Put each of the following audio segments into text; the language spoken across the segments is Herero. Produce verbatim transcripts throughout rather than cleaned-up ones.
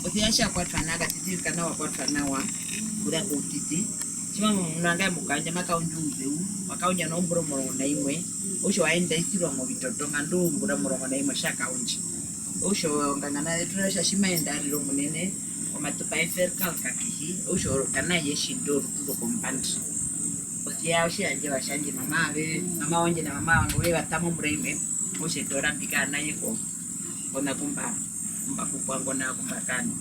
Posi ya tja kwatwa nao, katiti kana wa kwatwa nawa, okuza koutiti. Tjimuna ngai mukaendu ma kaundja ouzeu, wa kaundja nozombura omurongo na imwe, okutja wa enda a isirwa movitoto, nga ndu ozombura omurongo na imwe tja kaundja. Okutja ongangana yetu nao tja tji ma enda arire omunene, omatupa ye vertical kakehi, okutja kana ye tjinda orutu rwokombanda. Posi ya otjiyandjewa tjandje, mama ave, mama wandje na mama wangu ve vata mombura imwe, okutja e toora mbi kaa na ye ko, kona kumba, kumba kupwa ngo na kumba kani.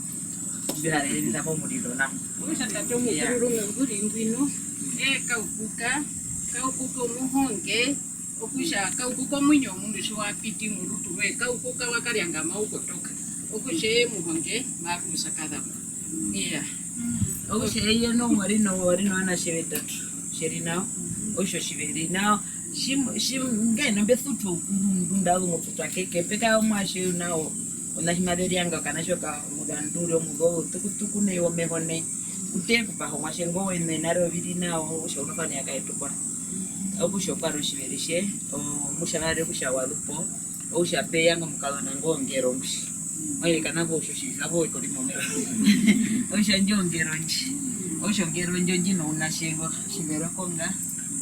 Mbi ha rerisa pomuriro nao. Okutja tate omukururume ngu ri ngwino, ee kaukuka, kaukuka omuhonge, okutja kaukuka omuinyo womundu tji wa piti morutu rwe, kaukuka wa karyangama u kotoka. Okutja eye muhonge, Marusa Kazamba. Iya. Okutja eye noho wa ri no, wa ri novanatje vetatu, tje ri nao. Okutja otjiveri nao, Tjim-, tjim-, ngeno mbe sutwa okurundu, nda zu mosutwa keke, pe kara omuatje nao, ona tji mave ryanga okanatje okamuzandu uriri omuzo, tukutuku nai womeho nai. Kutee kupaha omuatje ngo wene nare oviri nao, okutja uno fania kaetukwa. Okutja okwari otjiveri tje, omutja varire okutja wa zu po, okutja pe ya ngo omukazona ngo ongero ndji. Mwaire kana ngo otjo tjisa vo ekori momeva. Okutja ndjo ongero ndji. Okutja ongero ndjo ndji nounatje ngo, otjiveri okonga.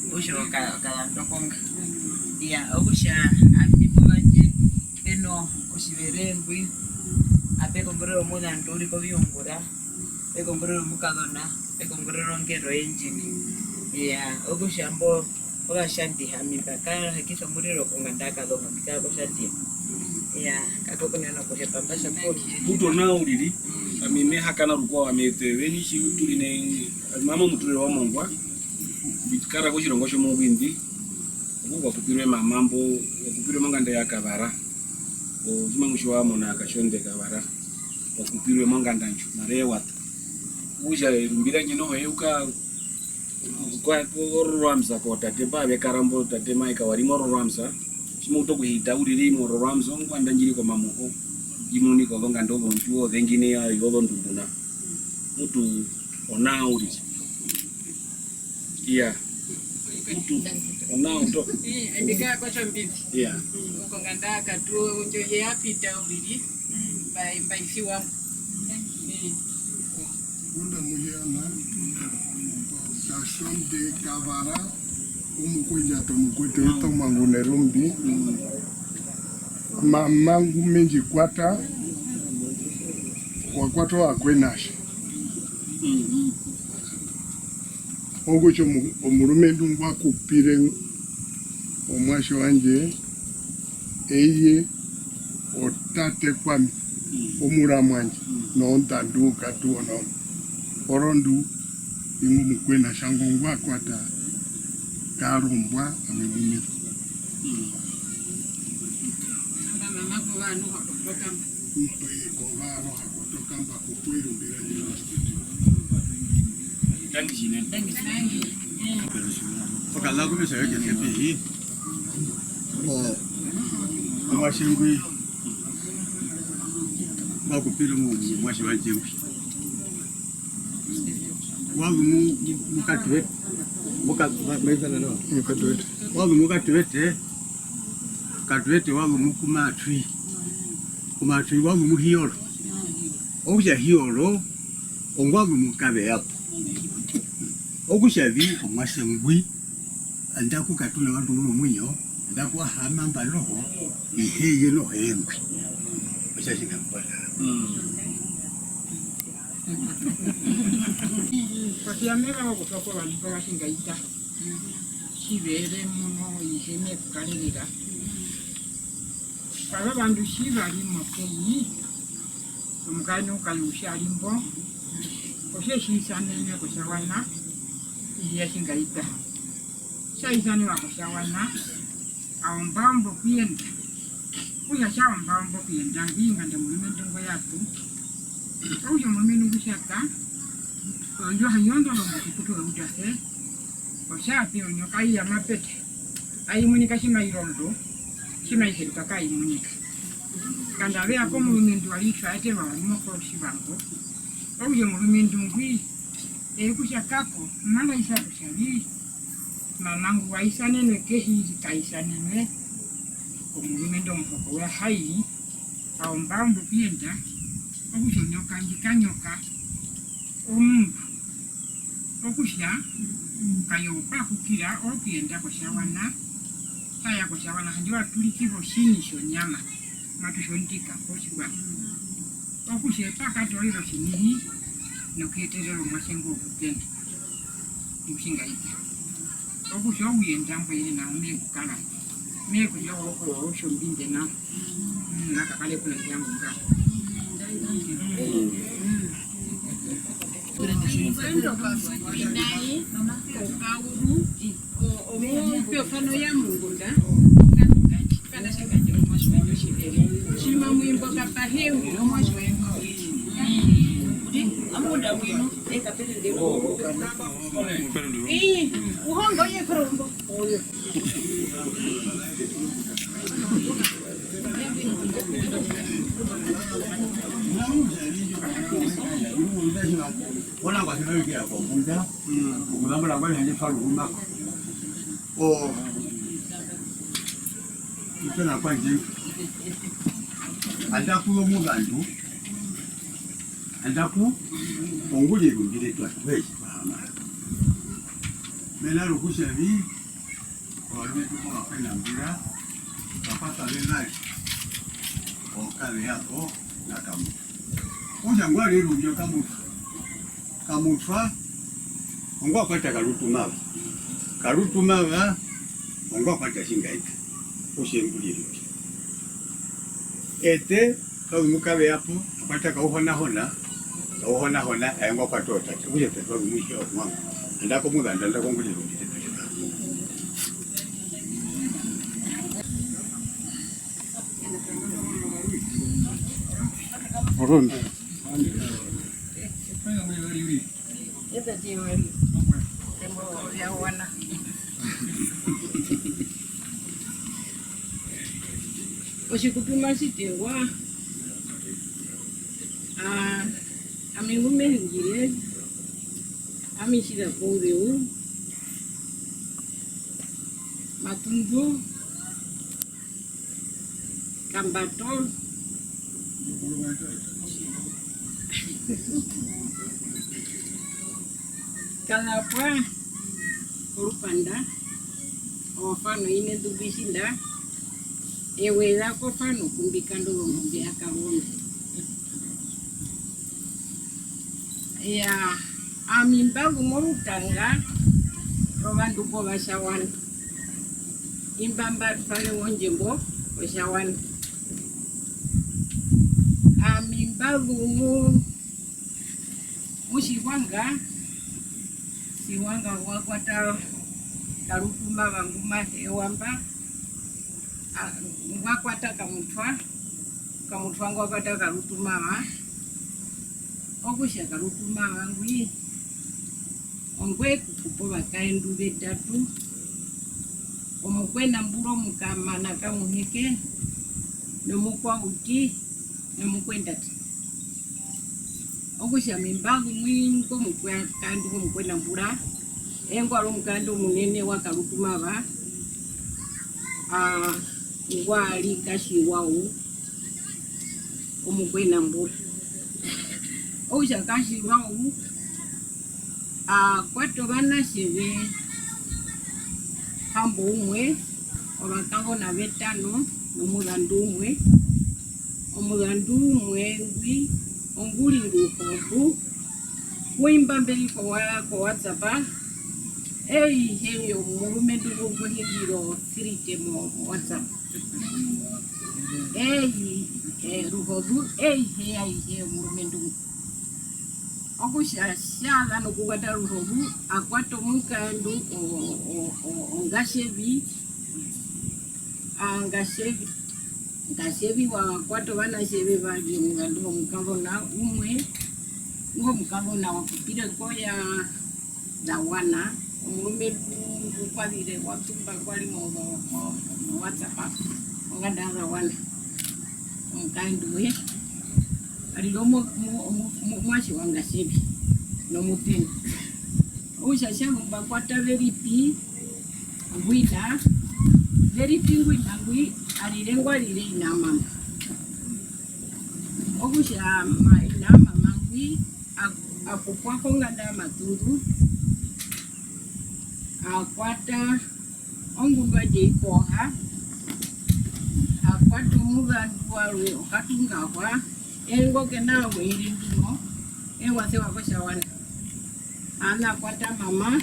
Okutja oka-, okazandu okonga. Iya, okutja ami mbo vandje pe no otjiveri ngwi, ape kongorere omuzandu u ri koviungura, pe kongorere omukazona, pe kongorere ongero yendjini. Iya, okutja mbo ovatjandi ami mba kahakisa omuriro konganda ya Kazongo, mbi kara kotjandi. Iya, kako kunena okuhepa mba tja poo. Mutu nao uriri, ami me hakana rukwao, ami eṱe veni tji tu ri ne, mama omuturire wa Mongwa, mbi kara kotjirongo tjomongwindi, oku kwa kupirwe mama mbo, wa kupirwe monganda ya Kavara, o, tjimwe mutjiwa mona Katjonde Kavara, wa kupirwe monganda ndjo, mara eye wa ṱa. Okutja erumbi randje noho e uka Kwa, ko, Oro Ramsa ko tate mba ve kara mbo, tate Maika wa ri mo Oro Ramsa. Tji mo utu okuhita uriri mo Oro Ramsa, ongwanda ndji ri komamuho, ndji munika ozonganda ozondjuwo ozengi nai, ozondunduna. Mutu onao uriri. Iya. Mutu onao to. Ii, andika kotjombimbi. Iya. Mm, konganda ya Katuo, ndjo he ya pita uriri. Mm, mba, mba isiwa. Mm. Ngunda Muhiana, Kasonde Kavara, omukwendjata omukwetu, eṱe omwangu nerumbi. Mama ngu me ndji kwata, wa kwata ovakwenatje. Okutja omu-, omurumendu ngwa kupire omuatje wandje, eye otate kwami, omuramwandje, nondandu Katuo no. Orondu, ingwi omukwena tjango ngwa kwata, karombwa, ami ngu me ṱa. Mba mama ko vandu ha kotoka mba. Mpe ko vandu ha kotoka mba, ko kweru mbira ndira studio. Danke tjinene. Okala kumisa yo Josefi. O, omuatje ngwi, mba kupire mu, muatje wandje ngwi. Wa zu mu, mu, mu Katuete. Mu Ka-, ma-, maisana no? Mu Katuete. Wa zu mu Katuete. Katuete wa zu mu Kumatwi. Kumatwi wa zu mu Hioro. Okutja Hioro, ongwa zu mu Kaveapo. Okutja vi omuatje ngwi, andaku katu na vandu momuinyo, andaku a haama mba noho, ihe ye noho engwi. Otja tjinga mbona. Mm. Posi ya me vanga okutwa po ovandu mba va tjingaita. Tji ve ere muno, ihe me kukarerera. Kwa za ovandu tji va ri mokei, omukaendu Kayuusha a ri mbo, otje tji isanenwe kotjiwaṋa, ihe ya tjingaita. Tja isanewa kotjiwaṋa, a ombaomba okuyenda. Okutja tja ombaomba okuyenda, ngwi nganda omurumendu ngo ya tu. Okutja omurumendu ngu tja ta, ondjo ha yondo lombokukutu eutase, otja pi onyoka ai ya mapeta, ai munika tji mai rondo, tji mai heruka kai munika. Nganda ave ya komurumendu wa ri twa eterwa ovandu mokotjivango, okutja omurumendu ngwi, ee kutja kako, manga isa kutja vi, mama ngu wa isanenwe kehi, ka isanenwe komurumendu omuhoko wa Hai, a ombaomba okuyenda, okutja onyoka Kandji kanyoka omundu. Okutja, kayokwa kukira okuyenda kotjawana, kaya kotjawana, handje wa turikirwa otjini tjonyama, matu tjondika kotjiwana. Okutja, epa katoorera otjinihi nokuyeterera omuatje ngo okupenda. Ndji nga ita. Okutja, okuyenda mbwe ere nao me kukara. Me kutja, o-, o-, otjombinde nao. Mm, na kakale kuna ndjangu nga. Nai, okauru, o-, omu-, pe ofano ya mungunda. Kana shakandje omuatje wandje otjivere. Tjima mwimbo kapahe, omuatje wandje. Amunda mwino, e kapere ndero. Ii, uhonga uye kurombo. Ona kwa sina wiki ya kombunda, okuzambula kwa hanje faru rumako. O, itona kwanje. Andaku yo mubandu. Andaku, onguri rundire twa, wei, mama. Mena rokutja vi, ovarume tuko vakwena mbura, vapata vevari, okave yako, na Kamutwa. Okutja ngwari erundjo Kamutwa. Kamutwa, ongwa kwata Karutumava. Karutumava, ongwa kwata Tjingaita. Okutja nguri erundjo. Ete, Kazu mukaveyapo, akwata Kauhonahona, Kauhonahona, aengwa kwata otate, okutja tate wari omuise omuangu. Andako muzanda, andako nguri erundire. Orondu. Epeti wari. Embo ya wana. Otjikutuma tjitengwa, ah, ami ngu me hungire, ami tjira kouzeu, Matundu, Kambato, Kalapwa, Orupanda, ofano ine ndu mbi tjinda, eweza kofano ku mbi kanda ozongombe ya Karungu. Iyaa, ami mba zu morutanga rovandu pOvatjawana. Imba mba tware wondjembo kOtjawana. Ami mba zu mu, mu Tjihwanga, Tjihwanga ngwa kwata Karutumava ngu ma hewa mba, a, ngwa kwata Kamutwa, Kamutwa ngwa kwata Karutumava, okutja Karutumava ngwi, ongwe kukupa ovakaendu vetatu, Omukwenambura, Omukamana Kamuheke, nOmukwauti, nOmukwendata. Okutja ami mba zu mu ingwi omukaendu wOmukwenambura, engwi ri omukaendu omunene wa Karutumava, a, ngwa ri Katjiwau, Omukwenambura. Okutja Katjiwau a kwata ovanatje ve hamboumwe, ovakazona vetano nomuzandu umwe. Omuzandu umwe ngwi ongu ri Ruhozu, ku imba mbe ri ko wa-, ko WhatsApp, eihe yomurumendu ngu ngu hingire ofirite mo, mo WhatsApp. Ei, eh, Ruhozu, eihe aihe yomurumendu ngo. Okutja tja za nokukwata Ruhozu, a kwata omukaendu o, o, o, o, Ngatjevi, a, Ngatjevi, Ngatjevi wa kwata ovanatje vevari, omukaendu omukazona umwe, ingo omukazona wa kupire ko ya Zawana, omurumendu ngu kwa zire wa tumba ngwa ri mo, mo, mo, mo WhatsApp, onganda ya Zawana, omukaendu we, arire omu-, mu-, mu-, mu-, muatje wa Ngatjevi, nomutenga. Okutja tja zu mba kwata Veripi, ngwina, Veripi ngwina ngwi, arire ngwa rire ina mama. Okutja ma-, ina mama, A kupwa konganda ya Matundu, a kwata ongundu yandje i koha, a kwata omuzandu warwe okatungahwa, eye ngo ke na omuhiri nduno, eye wa sewa kotjawana. Ana kwata mama,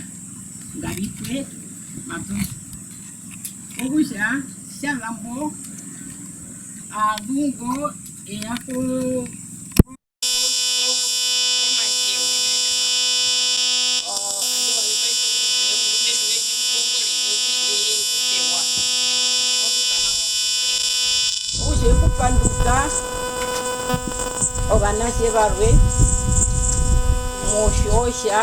Ngaripwe, Matundu. Okutja, tja za mbo, a zu ngo, e ya ko, okutja e kupanduka ovanatje varwe motjotja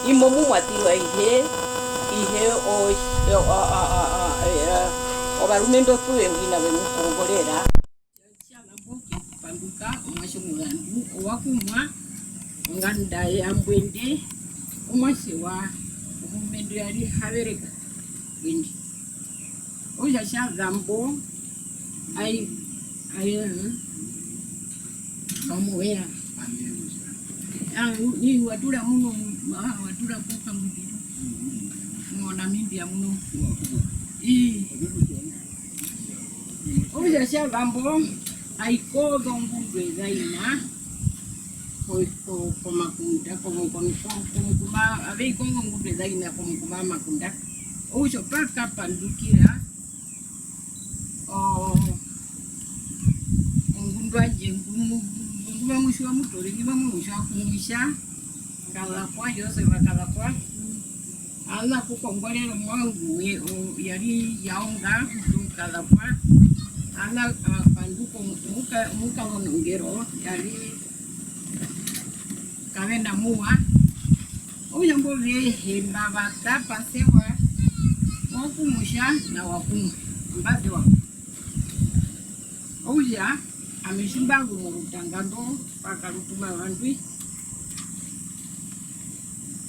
imbo mu mwa tirwa ihe, ihe o-, o-, a-, a-, a-, a-, e-, a-, ovarumendu otuve mbwina ve mu kongorera. Tja za mbo ke kupanduka, omuatje omuzandu owa kumwa onganda ya Mbwende, omuatje wa omurumendu ya ri Havereka Mbwende. Okutja tja za mbo, ai, ai, eh, kamuweya. Ah, ni wa tura muno, ah, wa tura po kangundiro. Mo Namibia muno. Ii. Okutja tja za mbo, ai kozongundu za ina, ko-, ko-, komakunda, ko-, ko-, ko-, komukuma, ave i kozongundu za ina komukuma wa makunda. Okutja opa kapandukira, o-, ongundu yandje, ngu-, ngu-, ngu-, ngu mamu tjiwa Mutori, ngu mamu tjiwa Kumwitja, Kazapwa, Joseph Kazapwa. Ana kukongorera omuangu we, o, ya ri Yaonga, Kazapwa. Ana, a, panduko muka-, mukazonongero, ya ri Kavena Muwa. Okutja mbo vehe mba va tapa sewa, wa Kumwitja na wa Kumwa, mba sewa. Okutja, ami tji mba zu morutanga ndo, pa Karutuma vandwi.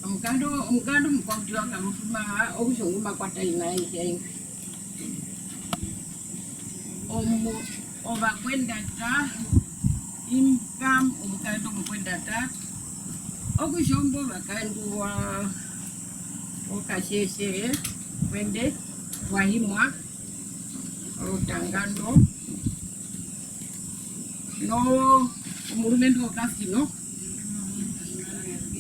Omukando, omukando omukwauti wa Karutuma, okutja ongu ma kwata ina aihe aingwi. Omu-, ovakwendata, imba omukando omukwendata, okutja ombo ovakaendu wa, wa Katjetjere, Kwende, wa Himwa, orutanga ndo, no, omurumendu wokasino,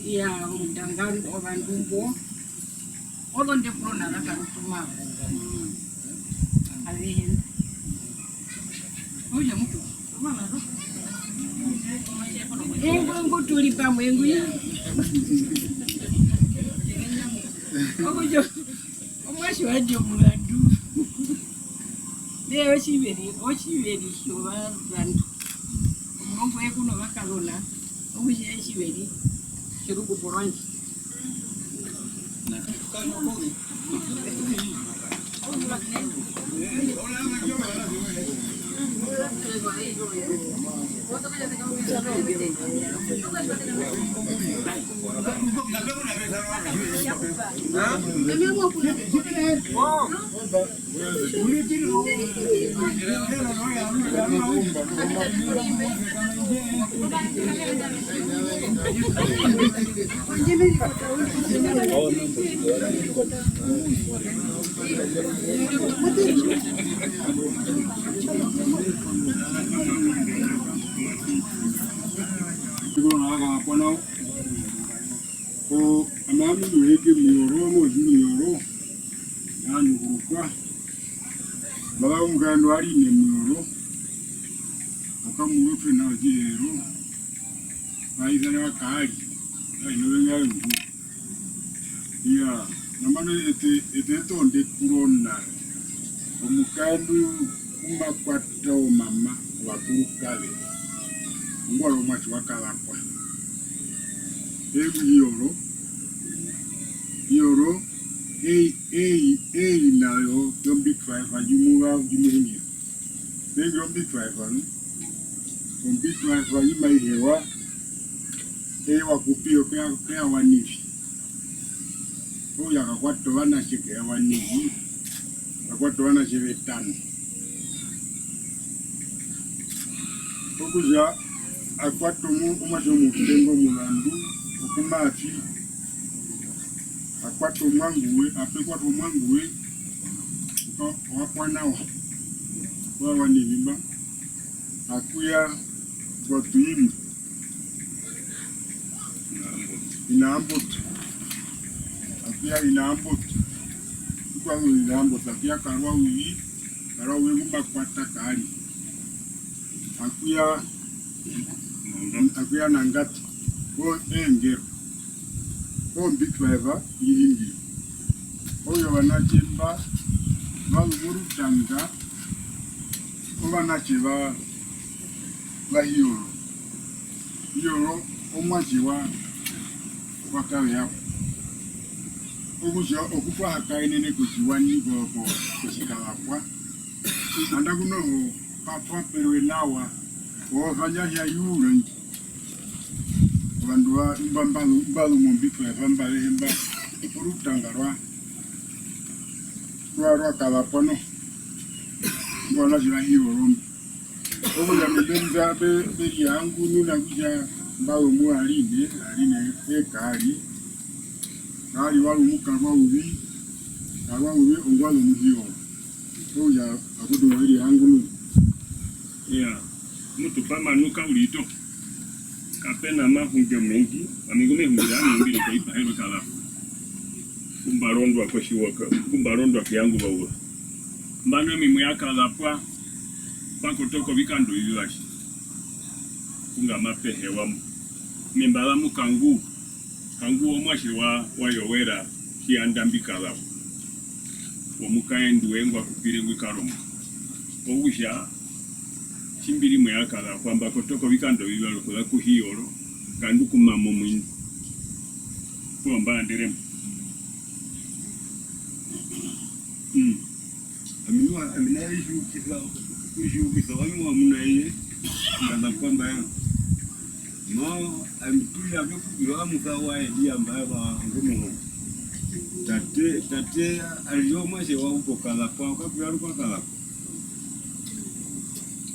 iya, orutanga ndo, ovandu mbo, ozondekurona za Karutuma, azehe. Okutja mutu, ingwi ngu tu ri pamwe ngwi. Okutja, omuatje wandje omurandu. Mehee otjiveri, otjiveri tjovandu. Omurongo we kuno vakazona, okutja otjiveri tjorukupo rwandje. O, ami ame mu heke Mioro, mozu Mioro, yaani Hurukwa. Mara omukaendu wa ri ne Mioro, okamurotwe na Otjihero, a isanewa Kaari, a inovenga eundu. Iyaa, nambano eṱe, eṱe eṱe onde kurona omukaendu ngu ma kwata omama ovaturukave, ongwaye omuatje wa Kazapwa. Evi Mioro, Mioro, ei, ei, ei nayo, yo Big Five, ndji mu va, ndji mu hungire. Penge o Big Five nu. O Big Five i mai hewa, eye wa kupiwa ke ya, ke ya wanivi. Okutja ka kwata ovanatje ke ya wanivi, ka kwata ovanatje vetano. Okutja, A kwata omu-, omuatje omutenga omuzandu, okumafi. A kwata omuangu we, ape kwata omuangu we, oka-, wa kwa nawa. Wa wa nivimba. Akuya kwa Tuimbi. Ina Ambota. Akuya Ina Ambota. Tukwa Ina Ambota, akuya Karwa Uvi. Karwa Uvi ngu ma kwata kaari. Akuya, akuya Nangata. O engero. O Big Five, ihingi. Oyo vanatje mba, va zu morutanga, ovanatje va, va Hiyoro. Hiyoro omuatje wa, wa Kaveapo. Okutja okutwahakaenene kotjiwani ko, ko, kotjiKarapwa. Anda kunoho, pa, pa perwe nawa. Ovanja hia yura ndji. Ovandu va, mba, mba, mba zu mombito ya vamba vehe mba. Orutanga rwa, rwa, rwa Karapwa noho. Ngwana tjira hiyo rombe. Okutja mbe, mbe, mbe, mbe ri hangu nuna kutja mba zu mu Arine, Arine eka ari. Ari wa zu mu Karwa Uvi, Karwa Uvi ongwa zu mu hiyo. Okutja akutu mbe ri hangu nuna. Iya, mutu pa manuka uriri toho. Kape na mahungi omengi, ami ngu me hungire ami ombiri kwa ipaherwe Karapwa. Ku mba rondwa kotjiwoka, ku mba rondwa keyangu vaura. Mbano ami mu ya Karapwa, pa kotoka ovikando vivari. Ku nga mape hewa mo. Ami mba za mu Kangu, Kangu omuatje wa, wa Yowera, tji ya nda mbi Karapwa. Womukaendu we ngwa kupire ngwi Karombo. Okutja, tji mbi ri mu ya Karapwa, mba kotoka ovikando vivari okuza ku Hiyoro, nga ndu ku mama omuini. Poo mba andere mo. Mm. Ami noho, ami nai tjiukisa, okutjiukisa, wami wa muna iye, Karapwa mba ya. No, ami tu ya vyokupira amusa wa Elia mba ya va ngomuhongo. Tate, tate, ari yo omuatje wa uko Karapwa, okakuyaruka Karapwa.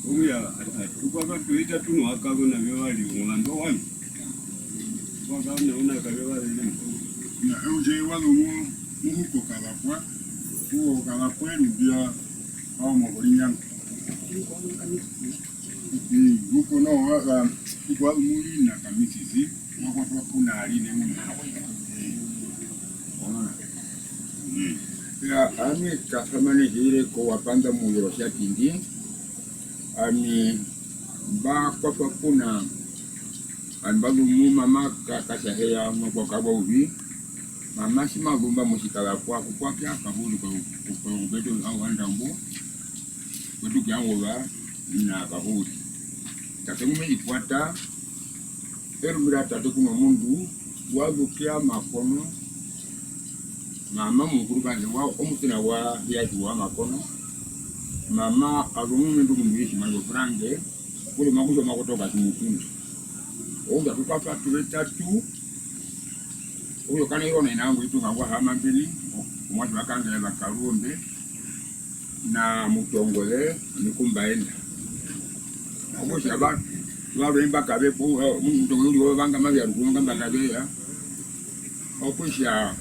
Okuya, a-, a-, tukwatwa tuita tuno akazona vevari, omulandu wami. Kwakazona una kave varere. Na, eutje wa zo mu-, muhuko Karapwa, uwo Karapwa erumbia awo mokorinyanga. Mm, huko no, wa, wa, huko wa murina kamisisi, wa kwatwa kuna aline muna. Mm. Ya, ami kasamane hire ko wapanda muyoro shatindi. Ami mba kwatwa kuna, ami mba zu mu mama ka-, Katjaheya nokwa Karwa Uvi. Mama tji ma zu mba motjikara kwa, kwa kia Kahuri kwa, kwa, kwa, kwa, au wa Ndambo. Kwetu kia Ngova, na Kahuri. Tate ngu me rikwata, erumbi ra tate kuno mundu, wa zu kia Makono, mama mukurukaze wa, omusena wa Hiyaji wa Makono, mama a zu omurumendu omundu ye tjimanga Frange, kutja ma kutja omakoto ka tji mu tunda. Okutja tu kwatwa tu vetatu, okutja okana Irona ina yangu itunga ngwa hama mbeni, omuatje wa Kangere va Karuombe, na Mutongoze, Mikumba enda. Okutja va, varwe mba kave po, eh, Mutongoze uri ovanga mavya rukunga mba kave ya. Okutja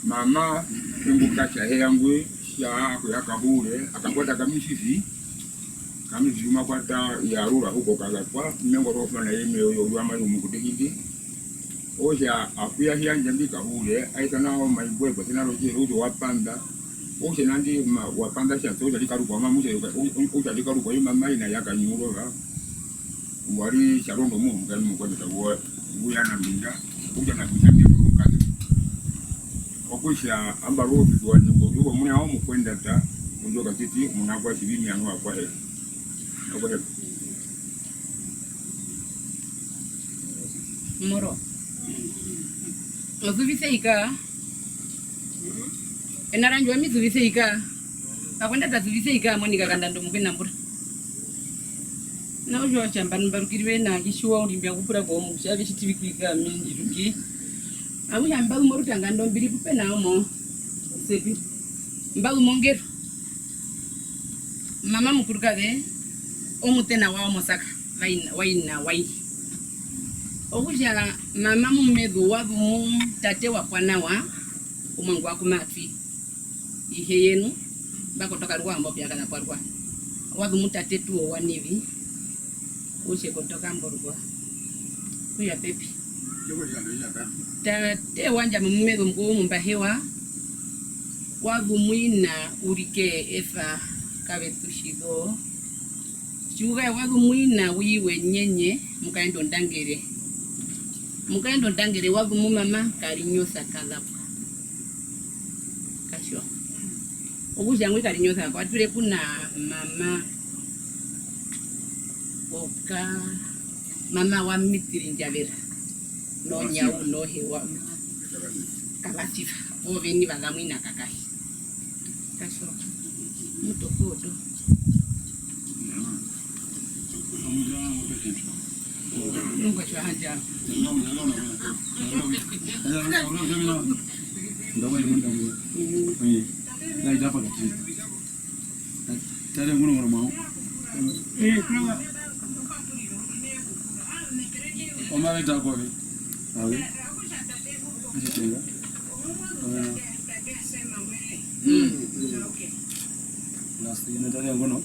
mama, ingu Katjaheya ngwi, tja kuya Kahure, a kakwata kamisisi, kamisisi ma kwata ya rura huko Karapwa, mengo rofana yeme yo, yo, yo ama yo mukute hindi. Okutja akuya hiyandja mbi Kahure, a isana omaimbo epo, sena rotjere, okutja wa panda. Okutja nandi ma-, wa panda tja, okutja rikarukwa, ma mutja, okutja rikarukwa, ima maina ya Kanyurova. Wa ri tja rondo mu, mukani mukwendata, wa, nguya na mbinda, okutja na kutja mbi kurukaze. Okutja amba ro ofisi wa nyimbo, yuko mune awo mukwendata, mundu katiti, muna kwa tjivimi anu akwahe. Akwahe. Moro. Ozuvise ika. Ena randje wami zuvise ika. Kakwenda ta zuvise ika, monika kandando mukwe nambura. Na otjo tjamba mbarukirwe na hitjiwa uri mbya kupura ko mu tjave tjiti bikwi ka mi ndiruki. Amu tjamba morutanga ndo mbiri pupe na omo. Sepi. Mbazu mongero. Mama mukurukaze, omutena wa Omosaka, vaina, waina, wai. Okutja mama mumezu wa zu mu tate wa pwa nawa, omuangu wa kuma atwi. Ihe yenu, mba kotoka rukwao mbo pya kaza kwa rukwao. Wa zu mu tate tuwo wa Nivi, kutje kotoka mbo rukwao. Kuya pepi. Tate wandje ame mumezu mukuru mumbahewa, wa zu mu ina urike efa kavetu tjizo. Tjiukae wa zu mu ina wiwe nyenye, mukaenda ondangere. Mukaenda ondangere wa zu mu mama Karinyosa Kazapwa. Katjo. Okutja ngwi Karinyosa kwa twire kuna mama oka, mama wa Mitiri Ndjavera. Nonyau nohewa. Kavativa. Oveni va za mu ina kakahi. Kaso. Muto kodo. Nunga chwa hanja. Tare nguno nguno mao. Omaveta kove. Awe. Achitenga. Last ina tare ngono.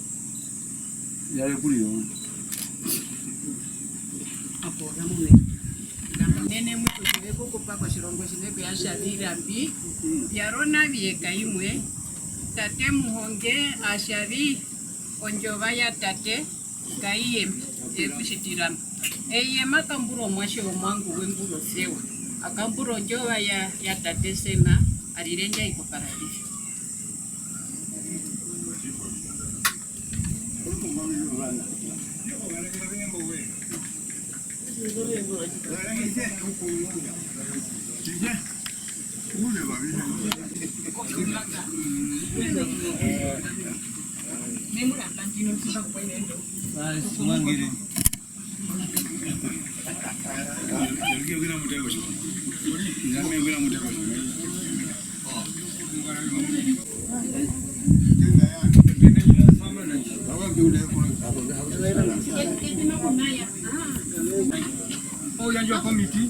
Yare kuri yo. Apo ramune. Nene mwitu kove kukupa kotjirongo tjine kuya tjavi rambi. Yarona vye kaimwe. Tate muhonge atjavi ondjova ya tate. Ngaiye mbi, e ku tjitira mbi. Eye ma kambura omuatje womuangu we mbura osewa. A kambura ondjova ya, ya tate Sema, a rire ndja i koparadisa. Oh, ya yo committee.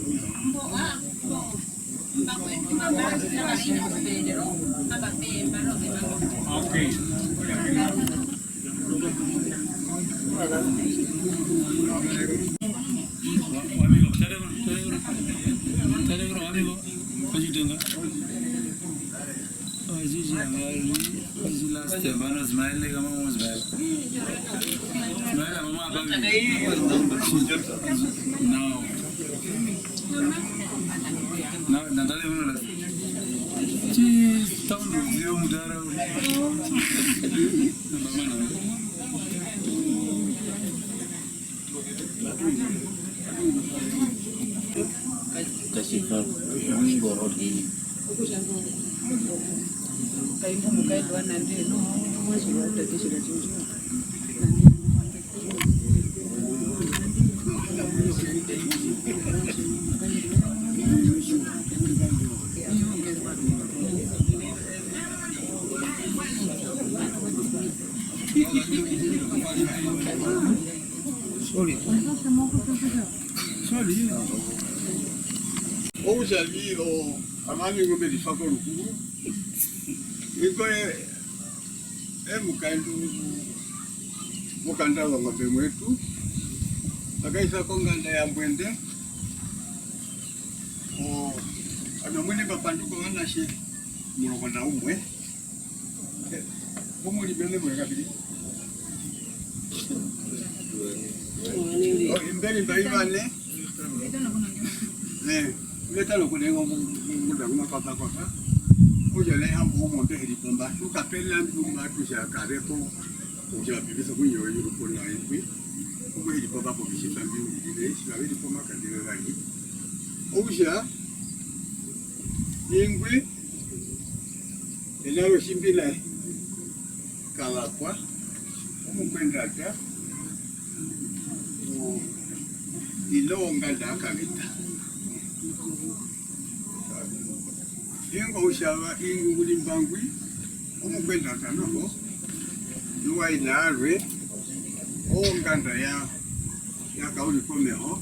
Okay. Wa-, wamigo, tare kuno, tare kuno. Tare kuno, wamigo. Kachitenga. Oh, this is a very, this is last time. Mano, smile, kama mo smile. Smile, mama, baby. No. Na, na tare kuno last. Chi, town, zero mutara. Kasifa mwingoroti. Kaimbo mukaendwa nande no mwaziro tatishira chinjo. Sorry. Sorry. Okutja vi o, amami ngombe rifako rukuru. Ikwe, e mukaendu, mukanda wa ngombe mwetu. Akaisa konganda ya Mbwende. O, ano mwene mba panduka ovanatje, murongo na umwe. Mumuri mene mwe kapiri. Oh, imberi mba ivane. Eh, vetano kunengo mu-, mu-, munda kuma kwapa kwapa. Ojo le hambo omo mbe heri pomba. Tukapela nduma tuja karepo. Ojo abibisa kunyo yuru pona imbwi. Omo heri pomba po bishita mbi urire. Shira heri pomba kandire rani. Oja. Ingwi. Enaro tjimbi naye, Kalapwa, omukwendata, o-, ino wonganda akavita. Ingo utjava ingu nguri mbangwi, omukwendata noho, iwa inarwe, onganda ya, ya kauri komeho,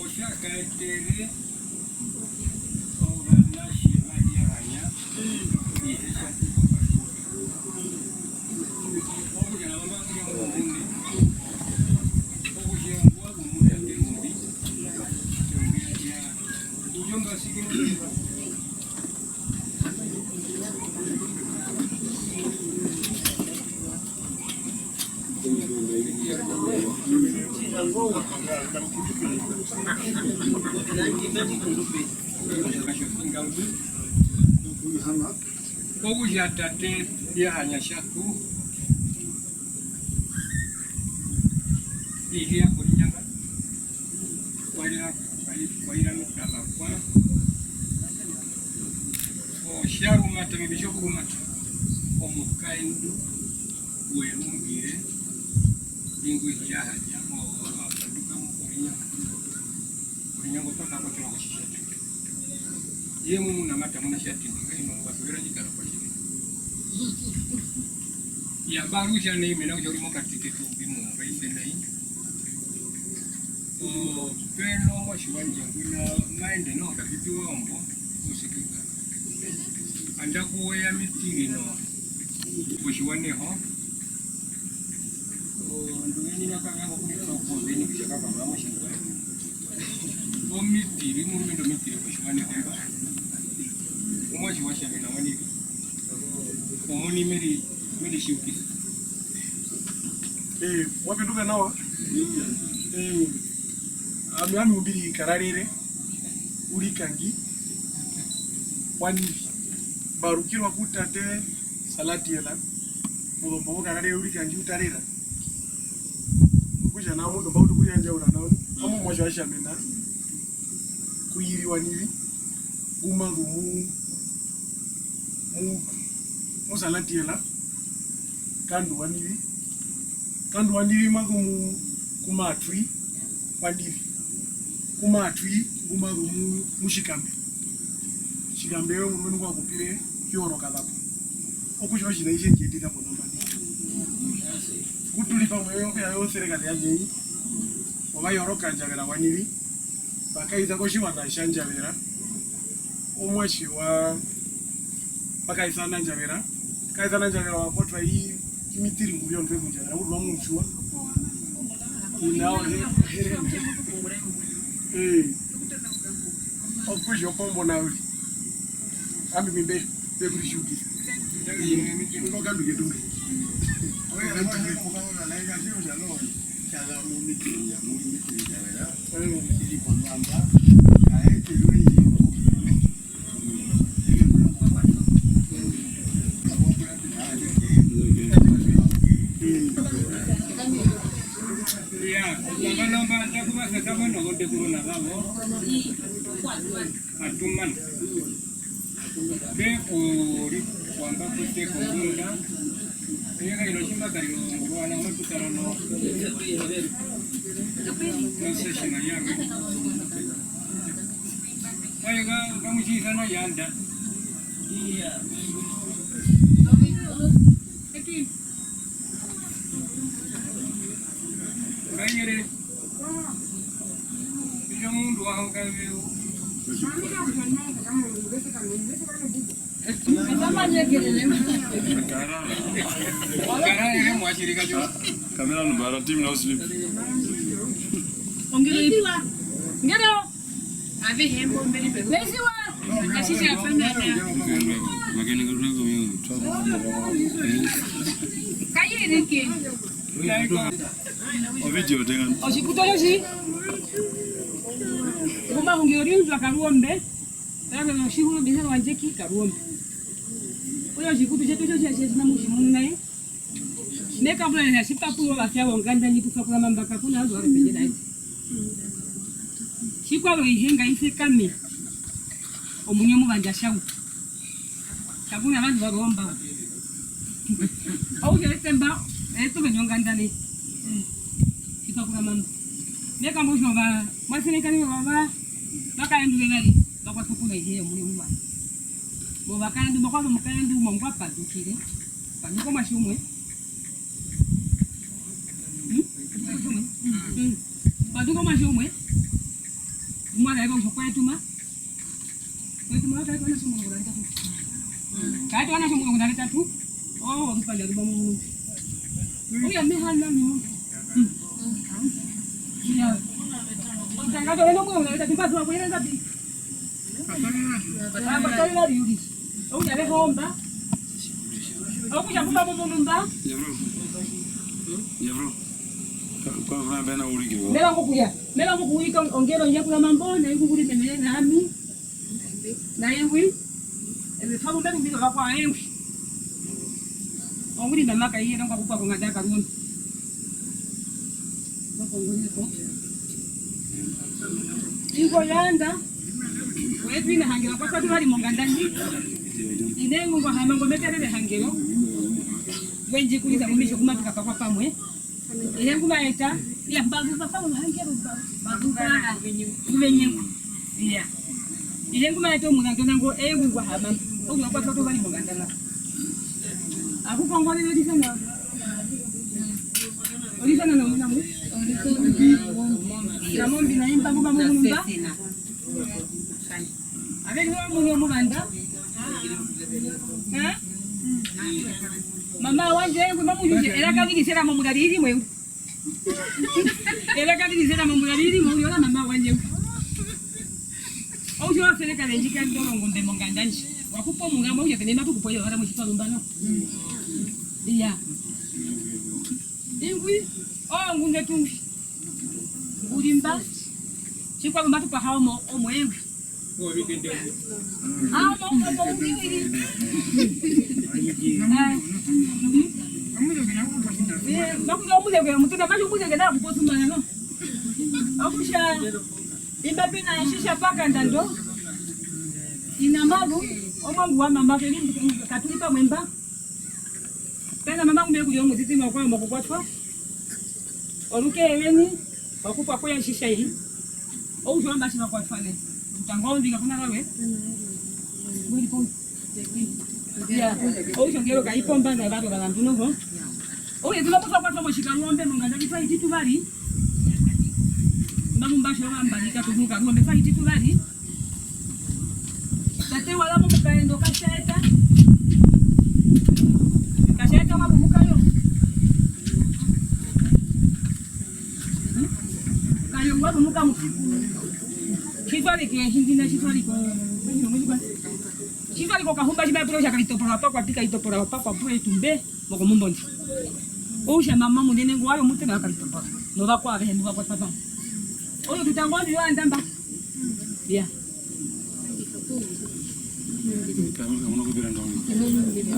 Otja kaetere ovanatje va Riaranya, Okutja tate ya hanya tjatu, ihe ya korinyanga, kwa ira, kwa ira mukava kwa, otjarumata, mbi tjokurumata, omukaendu werumbire, ingwi ya hanya, o-, o-, a panduka mo korinyanga, korinyanga otwa kakoterwa kotjitjateke. Iye mumu namata muna tjatindi, ngai no, wa suvera tjikara kwa tjiri. Ya, mba rutja nai, mena kutja u ri mokati ketu, mbi mu raise nai. O, pe no muatje wandje ngwina ma ende noho, ka pi wa ombo, usikika. Anda kuwe ya mitirino, kotjiwaneho. Omitiri, murumendu omitiri kotjiwaneho mba. Omuatje wa Tjamena wanivi. Omuini me ri-, me ritjiukisa. Eh, wa penduka nawa. Eh, ami, ami mbi ri Kararere, Urikangi, wanivi. Mba rukirwa ku tate Salatiela, mozombo mo Kararere, Urikangi, Utarera. Okutja nao omundu mba utu okurihandjaura nao, amo omuatje wa Tjamena, ku iri wanivi, ngu ma zu mu, mu, mu Salatiela, Kandu wanivi, Kandu wanivi ma zu mu, ku Matwi wanivi, ku Matwi ngu ma zu mu, mu Tjikambe, Tjikambe omurumendu ngwa kupire, Kioro Kazapo. Okutja otjiṋa itji tje ndji yetisa ponamba. Ku tu ri pamwe, oyo, oyo, oserekaze yandje, ovayooroka Ndjavera wanivi, mba kaisa kotjiwaṋa tja Ndjavera, omuatje wa, mba kaisa na Ndjavera, kaisa na Ndjavera wa kotwa i, i mitiri nguvi ondwe ku Ndjavera, urwa mutjiwa. Ina ohe-, oherende. Eh. Okutja okombo na uri. Ami mimbe, mbe kuri tjiukisa. Ino kandu ketu mbe. Iya, nambano mba, nda ku va sekama nozondekuru na vavo. A tumana. Pe uri kwamba kute kombunda. Eye kaino tjimba kari ongurwa na matu tara no. No session ya. Oye ka, ka mu tjisa na yanda. Ngayere. Ino mundu wa honga veu. Karara. Karara ere mwashirika jo. Kamera number, team now sleep. Ongero ipi? Ngero. Avehe mbo mbe ri pewe. Veziwa. Asisi afanya ya. Kayirike. Ovideo tenga. Otjikutu otjo tji. Ngu ma hungire orinzwa Karuombe. Kare otjihuro mbi hero wandje ki Karuombe. Oyo otjikutu tjetu otjo tja tjina mutjimunu naye. Me kambura kutja tji pa pura ovasia vonganda ndji tu twa kurama mba, kaku na vandu varwe pendje na eṱe. Tjikwaro ihe nga i sekame, omuinyo mu vandja tjau. Kaku na vandu varwe ombao. Okutja eṱe mba, eṱe ove nonganda nai. Tji twa kurama mba. Me kambura kutja ova, mwa senekaniwa ova, ovakaendu vevari, va kwatwa ku na ihe omuinyo mu vandja. Movakaendu, mba kwatwa omukaendu umwe ngwa pandukire. Panduka omuatje umwe. Hmm? Panduka omuatje umwe. Mm. Panduka omuatje umwe. Umwe a raerwa kutja kwa etuma. Kwa etuma, wa kaeta ovanatje omurongo na vetatu. Kaeta ovanatje omurongo na vetatu. Oh, orupanda ruba mu. Uya mehana ni. Hmm. Iya. Otanga to eno omurongo na vetatu, mba zuva kuyera ngapi? Amba tari vari uri. Okutja ve homba. Okutja kupa mumunu mba. Yevro. Yevro. Kwa, kwa, kwa, mbena urikirwa. Mera ngokuya. Mera ngokuurika ongero ndje kuna mambo, na ingwi kuri mene na ami. Na ingwi. Ebe famu mera mbiro kwa engwi. Onguri mama ka iye nonga kupwa konganda ya Karuondo. Ingo yanda. Wetu ina hangero kwa satu hari monganda ndi. Ine ngwa hama ngo meterere hangero. Wenji kulisa mumisho kumatuka pakwa pamwe. Ihe ngu maeta, iya, mbazuza pa omuhangero mba-, mbazuza kuvenye. Iya. Ihe ngu maeta omuzandu nango, ee, ngu ngwa hama. Okuzwa kwa toto vali monganda na. Akukongorere orisana. Orisana na muna mu? Namombi na imba, mbuba mumba. Averi wa muni omuvanda? Ha? Mama wandje, ngwi mamu yuje, eraka riri sera momurari iri mwe. Eraka riri sera momurari iri mwe, uri ona mama wandje. Outi wa sereka rendjika ndoro ngombe monganda ndji. Wakupo mungama uye pene matu kupo yo ara mushitwa lumbano. Iya. Ingwi, oh, ngunde tungwi. Urimba. Tjikwa matu paha omo, omo engwi. Ah, omo, omo, uwiri. Ah. Eh, makuza omuzeke, mutuna macho omuzeke na kupotumana, no? Okusha, imba pena shisha pakandando. Ina maru, omwangu wa mama keri, katuli pamwe mba. Pena mama ngumbe kuri omutiti mwa kwa mokukwatwa. Oruke eveni, okupwa kweya shisha iri. Outu amba tjiva kwatwa ne. Utanga ombika kuna rawe. Wiri po. Ya. Outu ngero kaipo mba na varo vana nduno ho. Ouye tuna kutwa kwatwa moshikaru ombe monganda kitwa iti tuvari. Mba mumba sho vamba nika tunuka ngombe twa iti tuvari. Tate wala momukaendo kashaeta. Kashaeta wa kumukayo. Kayo wa kumuka mu. Tjitwari ke hindina tjitwari ko. Tjitwari ko kahumba tjimapiro tja kaitopora pa kwa pika itopora pa kwa pure tumbe. Mokomumbondi. Ousha mama munene ngo wari omutena wa Kalitombora. Novakwa avehe mbu va kwata pamwe. Oyo tutanga oyo yo andamba. Ya.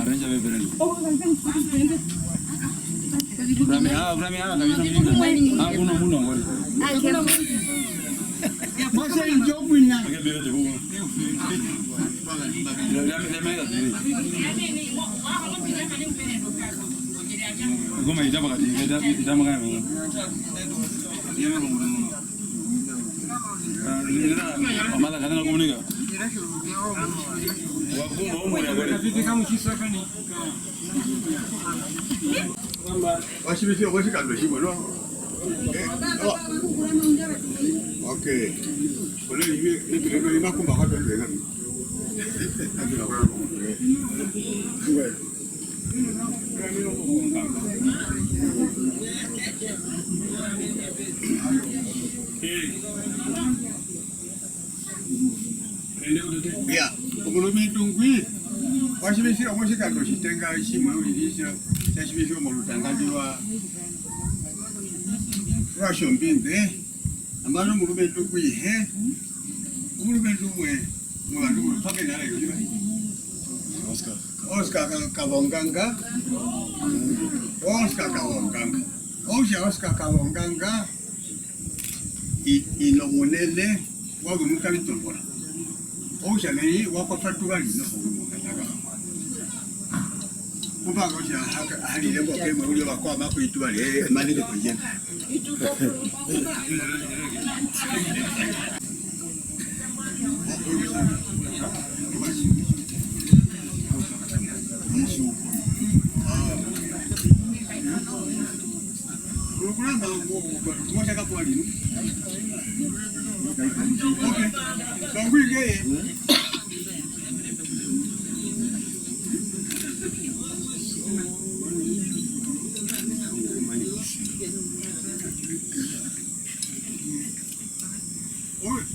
Arrange ve verendo. Brami, ah, brami, ah, kabisa mimi. Ah, kuno muno ngori. Mose njobwina. Ake bere tu. Goma itama kati, itama kaya. Amala kana kumunika. Wakuma umuri akore. Washibisi okwashikando shimwe, no? Eh, no. Okay. Ole ibe, ibe, ibe, imakumba kwa twenty na. Ya, omulumendu ngwi, wa tjivisira moshikando shitenga tjimwe uriri tja, tja tjivisirwa molutanga ndi lwa, lwa Tjombinde. Nambano omulumendu ngwi ihe, omulumendu umwe, movandu mwe, pake nale yoliva. Oscar. Oscar Ka-, Kavonganga. Oscar Kavonganga. Okutja Oscar Kavonganga, i-, ino munene, wa zu mu Kalitombora. Okutja nai, wa kwatwa tuvari noho. Kupanga kutja ha-, ha rire ngo kemwe, uri wa kwa mako ituvari, eh, manike kuyena.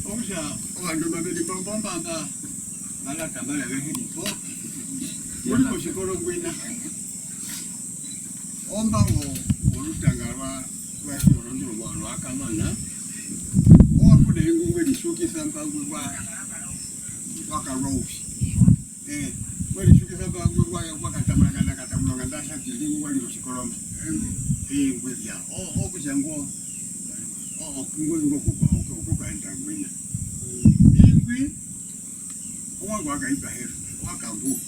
Okutja ovandu mbaveri mbo, mbo mba, mba, mba lata mbari avehe ri po. Uri kosikoro ngwina. Omba wo, wolutanga lwa, lwa Tjiwo. Wa, wa kamana. Owa kuna ingo ngwe risukisa mba ngwe wa, wa karwa upi. Eh, ngwe risukisa mba ngwe wa, wa katamana kana katamana kana ndasa tili ngwe wa riro sikoloma. Eh, ngwe ya. O, o kutja ngo. O, o, ngwe ngo kukwa, o, o kukwa enda ngwina. Ingwi. Owangu wa Kaimba heru, wa Kambu.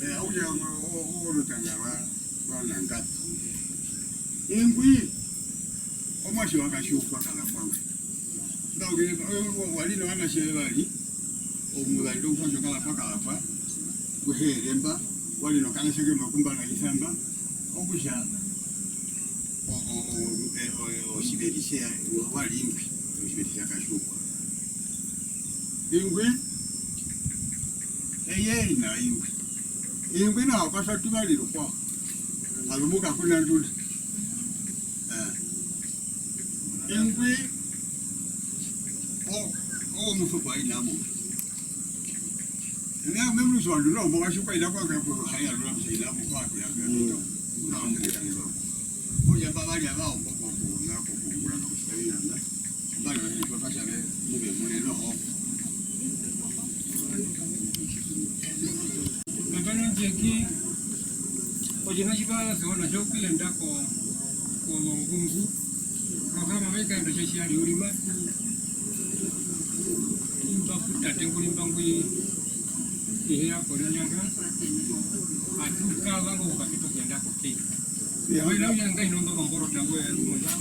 Eh, auya o, o, o, orutanga rwa, rwa Nangatu. Ingwi, omuatje wa Katjiukwa Kalapwa ngwi. Nda uke, o, o, wa ri novanatje vevari, omuzandu omuatje wa Kalapwa Kalapwa, Kuheremba, wa ri nokanatje ke Makumba na Isamba, okutja, o, o, o, e, o, e, otjiveri tje, wa, wa ri ingwi, otjiveri tja Katjiukwa. Ingwi, eye ina ingwi. Ingwi nao kwa twa tuvari rukwao. Alumuka kuna ndunda. Eh. Ingwi, o, o musuko aina mo. Ina memru swa ndunda, mbo wa shuka ina kwa kwa kwa haya lula mse ina mo kwa kwa kwa. Mm. Na mse ina mo. Oja mba vari ava ombo ko, ko, na ko, ko, kungura na kusika ina na. Mbano, ipapa tjave, muve, mune, noho. Nambano ndjeki, otjiṋa tji twa sewa na tjo okuyenda ko, kozongungu, programa mai kaenda tjatjiyari uriri matu, imba ku tate ngu ri mba ngwi, ihe ya korinyanga, atu kavanga okukapita okuyenda ko kei. Wina uya ngai nondo komborota we,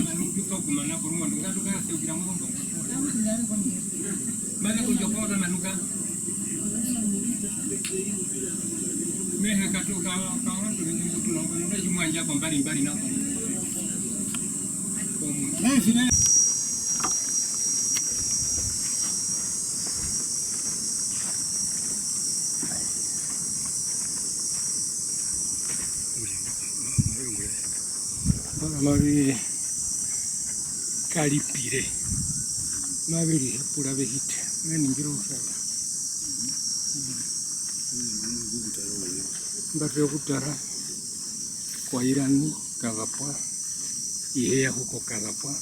manu kuto kumana ko rumondo, ngatu ka seukira murumondo. Mane kondjo kota manuka. Mehe katu ka, ka wantu ni mbutu no, no, no, jumwa nja kwa mbali mbali nako. Mehe ne. Mavi karipire, mavi rihepura vehite, me ningire ousanda. Mba tira okutara kwa Irani, Kazapwa, ihe ya huko Kazapwa,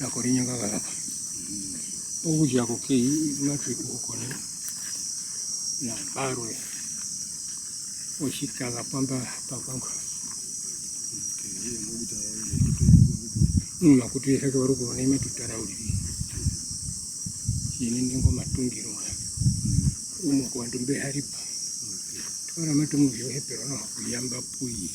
na Korinyanga Kazapwa. Okutja ko kei, matu i ku huko nai, na mbarwe. Otjikaza pamba pa kwangwa. Mm, makutu yeheke wa rukuru nai matu tara uriri. Tjinene ngo matungiro nga. Umwe kovandu mbe ha ri po. Twara matu mu vyo hepero noho kuyamba puye.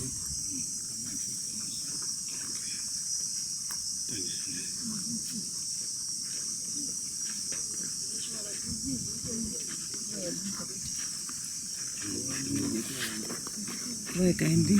Weka endi.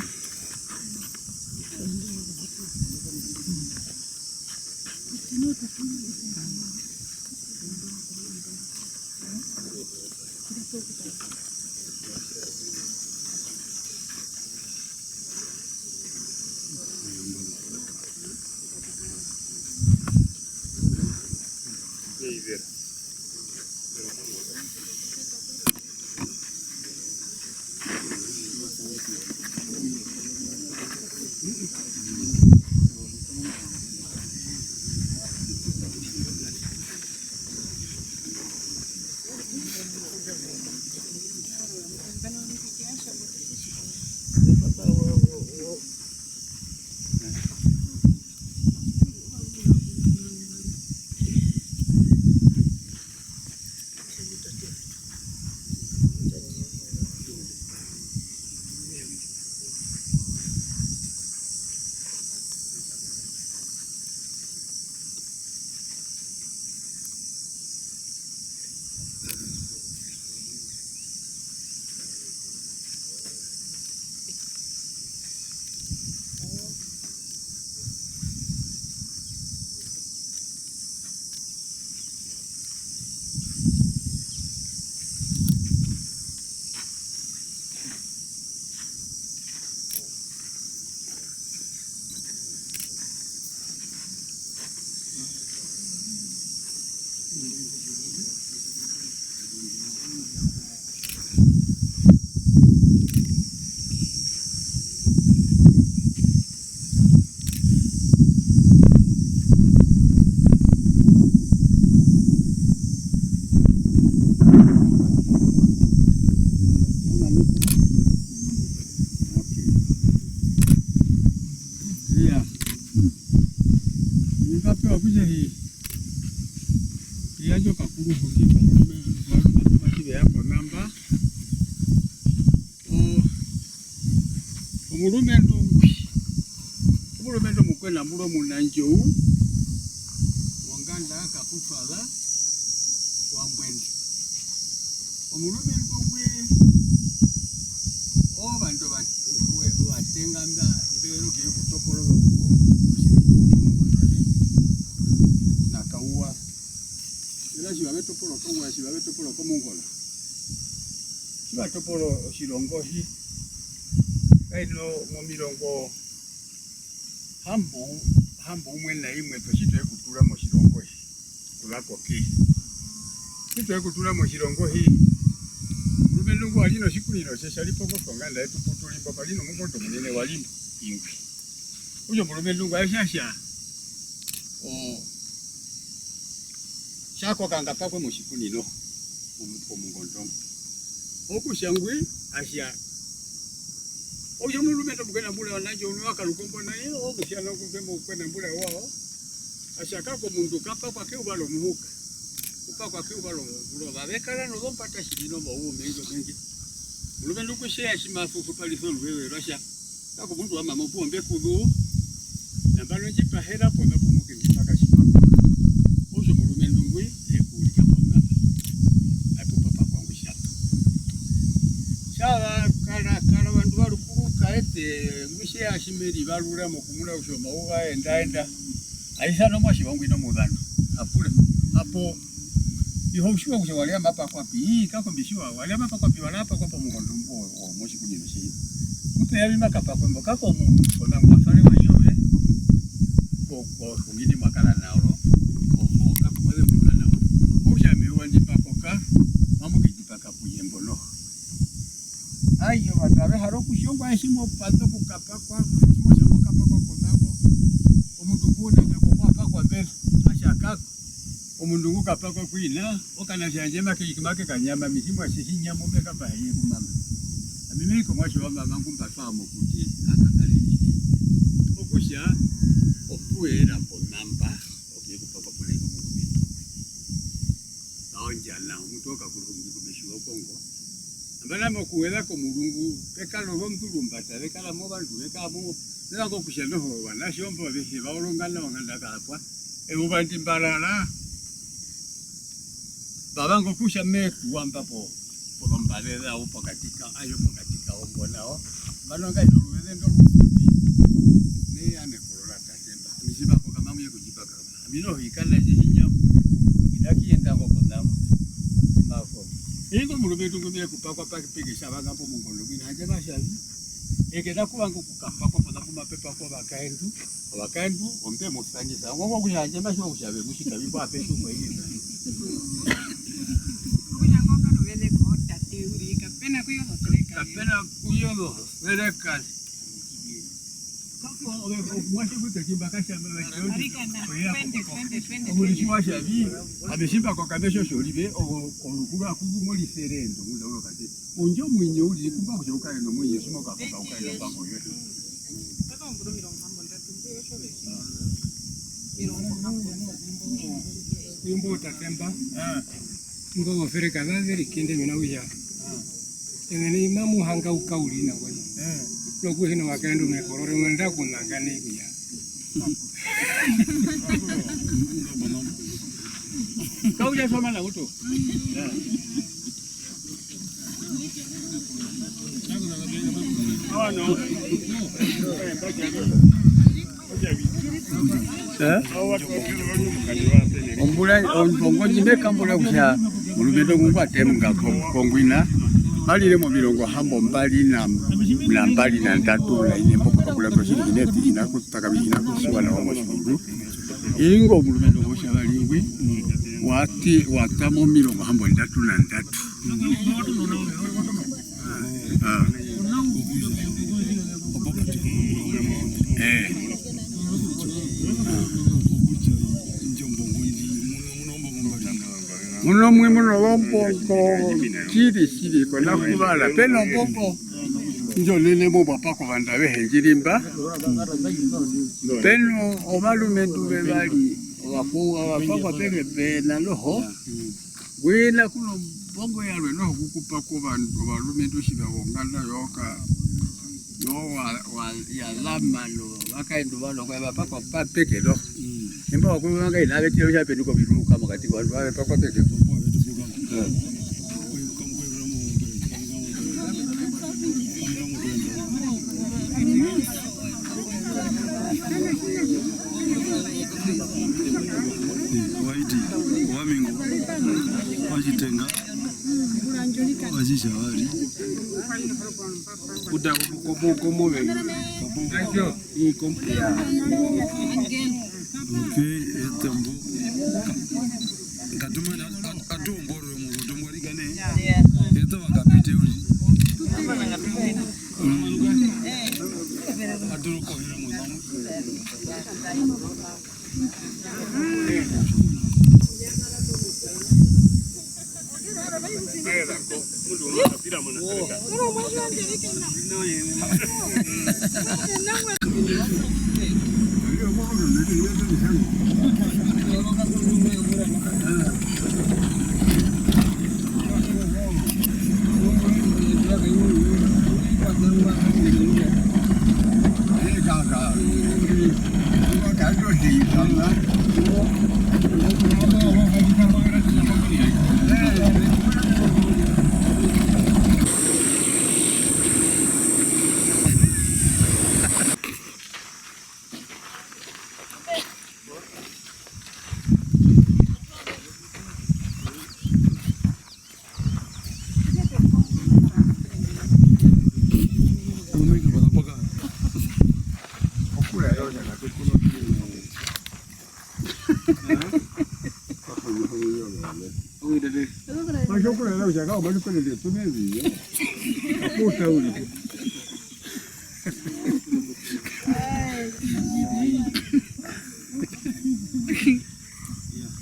Ovarumendu mba tji ve ya ponamba, o-, omurumendu ngwi, omurumendu omukwena murwe omunandjou, wonganda ya Kaputwava, wa Mbwende. Omurumendu ngwi, ovandu va-, we-, vatenga mba, mbe ya okutopora o-, o-, na Kauwa. Mena tjiva ve topora o Kauwa, tjiva ve topora o Komongora. Tjiva topora otjirongo hi, kaino momirongo hambo, hambo umwe na imwe, tji twe ku tura motjirongo hi, kuza ko kehi. Tji twe ku tura motjirongo hi, omurumendu ngwi wa ri notjikunino tje, tja ri po ponganda yetu pu tu ri mbo, pa ri nomukondo omunene wa ri mbo, ingwi. Okutja omurumendu ngwi a tja tja, o, tja koka nga pakwe motjikunino, omu-, omungondo ngwi. Okutja ngwi a tja, okutja omurumendu omukwena murwe wa nandjo, uno wa karukombo na ye, okutja nokuze omukwena murwe wao, a tja kako omundu ka pakwa keyuva romuhuka, u pakwa keyuva romuvurova. Ve kara nozombata tjiri nomauva omengi omengi. Omurumendu ngwi tje ya tji ma fufuparisa oruveze rwa tja, kako omundu wa mama opuwo mbe ku zuu. Nambano ndji pahera pona pu mo ke ndji paka tji ma koka. Okutja omurumendu ngwi e ku urika pona. A pu papa kwangu tja tu. Tja va kara, kara ovandu va rukuru ka ete, ngwi tje ya tji me rivarura mokumuna kutja omauva enda enda. A isana omuatje wa ngwina omuzandu, a pura. Hapo, iho u tjiwa kutja wa ri ama pakwa pi? Ii, kako mbi tjiwa, wa ri ama pakwa pi, wa ri ama pakwa pomungondo mbo wo motjikunino tjeṋu. Mutu ya vi ma kapakwe mbo, kako omundu kona ngwa fare wa iyo ve, ko, ko, ko ngini mwa kara nao, ko, ko, kako mwa zemburuka nao. Okutja ami eyuva ndi mba koka, mamu ke ndji paka puye mbo noho. Ayo, ovandu ave hara okutjiwa ongwaye tji mo paza okukapakwa, tji mo tja mo kapakwa konango, omundu ngu u na nyako ngwa pakwa mbela, a tja kako. Omundu ngu kapakwa ku ina, okanatje yandje make, make kanyama, ami tji mwa tja tjinyama, me kapaha ye ku mama. Ami me i komuatje wa mama ngu mba twara mokuti, a kakara erike. Okutja, opu era ponamba, okuyekupakwa puna iko mundu. Kaondja nao, mutu okakuru omundu ku me tjiwa okongo. Nambano ami okuweza komurungu, pe kara ozondurumbata, ve kara mo ovandu, ve kara mo, me vanga okutja noho, ovanatje mbo avehe va oronga nao, nganda ka apwa. Eyuva ndi mba rara, mba vanga okutja me tuwa mba po, pozombaze zao pokati ka, ayo pokati kao mbo nao. Nambano ngahino oruveze ndo rusupi, me ya nekoro ra tate mba. Ami tji mba koka, mamu ye kundjipaka. Ami noho ikana tje hinya, ina kiyenda ngo ponambo. Mako. Ingo murumendu ngwi me kupakwa pa-, peke tja vanga mbo mungondo mwina, handje ma tja vi. Eke na kuvanga okukapakwa ponambo mape pakwa ovakaendu. Ovakaendu, ombe mu sandjisa. Ngo ngo kutja handje ma tjiwa kutja ve mu tjita vi mbo ape tjukwa iri. Okutja ngo karuveze ko tate uri, kape na kuyozosereka. Kape na kuyozosereka. Arikana, twende, twende, twende, twende. Omuritji wa tja vi, ami tji mba koka me tjo tjorive, o-, orukuru aku vu mo risere endo, ngunda ulo kate. Ondjo omuinyo uriri, kumba kutja u kare nomuinyo, tji mo kakoka u kare nombango yoye. Papa ombura omirongo hambombondatu, mbi otjo ve. Omirongo hambombondatu. Imbo tate mba. Ah. Imbo ozosereka za ze rikende mena kutja. Ah. Ene nai mamu hangauka uriri nangwari. Eh. Nokuhina ovakaendu mekorore, ngwenda kunanga nai kuya. Kauja somana kutu. Eh. Eh? Ombura, ombongo ndji me kambura kutja omurumendu ngu ngwa temunga ko-, kongwina, ma rire momirongo hambombari na, na mbari na ndatu na ine mbo, kakura ko tjiri hine, hina kutaka, hina kutjiwa nawa motjihundu. Ingo omurumendu ngo tja vari ngwi, wa ti, wa ta momirongo hambondatu na ndatu. Ah. Eh. Muno mwi muno zombongo tjiri tjiri, kona kuvara, pe nombongo ndjo nene mo bwa pa kovandu avehe ndji ri mba. Pe no ovarumendu vevari, ovaku-, ovapakwa peke pe na noho. Wina kuno mbongo yarwe noho kukupa kovandu ovarumendu tjiva vonganda yoka, yo wa, wa, ya lama no vakaendu vano kwa vapakwa papeke no. Mm. Imba wakuru vanga ina vetire ucha penuko viruka mokati kwa vandu vave pakwa peke. Waiti, wamingo, wachitenga, wachitjavari. Kuda komo, komo, komo, ii, komo. Okay, etambo. Katumana atuongorwe mu kotombo rikane. Eto vakapite uri. Aturokohera mu.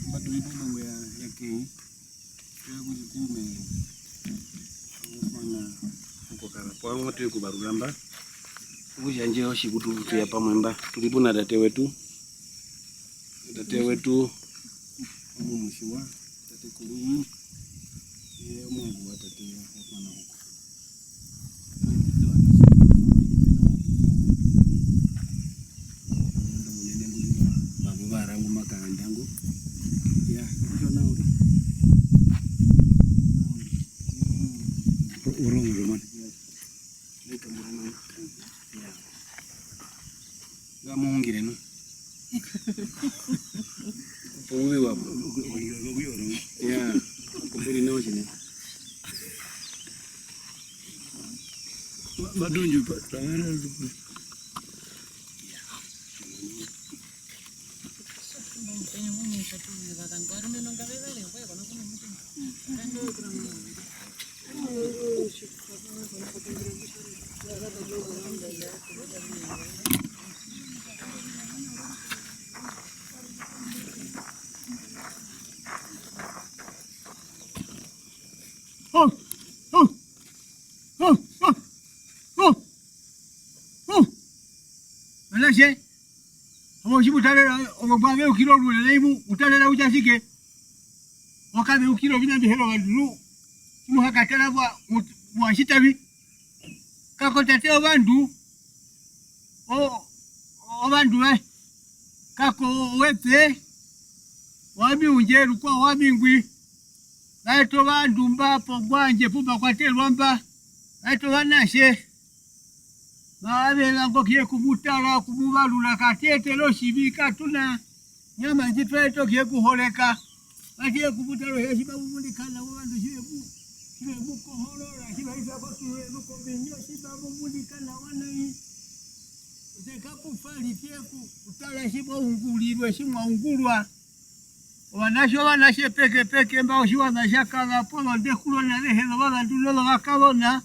Mba tu ri pombongo ya, ya Kei, tu ya kutja kuume, okukara pamwe matu ye kuvarura mba, okutja ndje otjikutu tu ya pamwe mba, tu ri puna tate wetu, tate wetu, omumutjiwa, tate kuru, ye omuangu wa tate wa mwana wako. Makuvaara ngu makanda ngo. Ya, okutja nao uriri. Orongo romana. Ya. Ngamuhungire no. Ouvi wavo. Ya, kumburi nao tjinene. Matunju pa, pa, Vanatje, avo tji mu tarera, ovo mbu aveukira orure nai mu, mu tarera kutja tjike? Wa kaveukira oviṋa mbi he ri ovandu nu, tji mu ha katara mwa, mwa tjita vi? Kako tate ovandu, o-, ovandu vaye, kako wepe, wami undje rukwao wami ngwi, va eta ovandu mba pongwandje pu mba kwaterwa mba, va eta ovanatje, mave vanga okuye kumutara, kumuvarura, kate etere otjivi, katu na nyama ndji twa eta okuye kuhoreka. Matu ye kumutara, oyo tji mamu munika nawa, ovandu tji ve mu-, tji ve mu kohorora, tji va isa kotuhe nokominyo, tji mamu munika nawa nai. Eṱe kaku fa ri, tu ye ku-, kutara tji mwa ungurirwe, tji mwa ungurwa. Ovanatje, ovanatje pekepeke mba, otjiwaṋa tja kaza poo, ozondekuru na avehe, zovazandu nozovakazona.